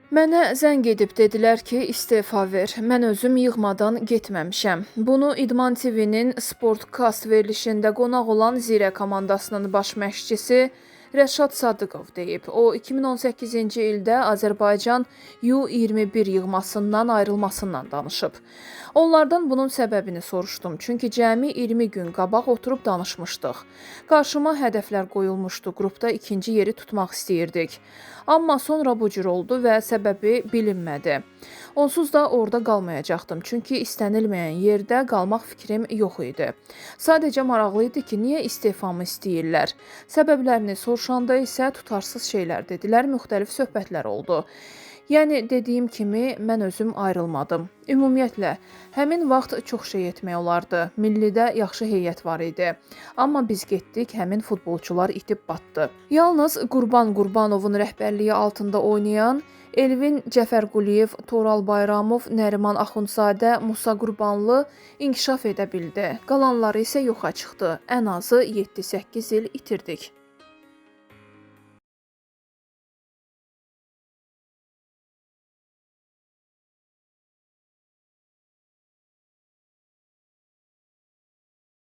Mənə zəng edib dedilər ki, istefa ver. Mən özüm yığmadan getməmişəm. Bunu İdman TV-nin Sportcast verilişində qonaq olan Zirə komandasının baş məşqçisi Rəşad Sadıqov deyib. O 2018-ci ildə Azərbaycan U21 yığmasından ayrılmasından danışıb. Onlardan bunun səbəbini soruşdum. Çünki cəmi 20 gün qabaq oturub danışmışdıq. Qarşıma hədəflər qoyulmuşdu. Qrupda ikinci yeri tutmaq istəyirdik. Amma sonra bu cür oldu və səbəbi bilinmədi. Onsuz da orada qalmayacaqdım. Çünki istənilməyən yerdə qalmaq fikrim yox idi. Sadəcə maraqlı idi ki, niyə istefamı istəyirlər? Səbəblərini soruşanda isə tutarsız şeylər dedilər, müxtəlif söhbətlər oldu. Yəni dediyim kimi mən özüm ayrılmadım. Ümumiyyətlə, həmin vaxt çox şey etmək olardı. Millidə yaxşı heyət var idi. Amma biz getdik, həmin futbolçular itib batdı. Yalnız Qurban Qurbanovun rəhbərliyi altında oynayan Elvin Cəfərquliyev, Toral Bayramov, Nəriman Axundzadə, Musa Qurbanlı inkişaf edə bildi. Qalanları isə yoxa çıxdı. Ən azı 7-8 il itirdik.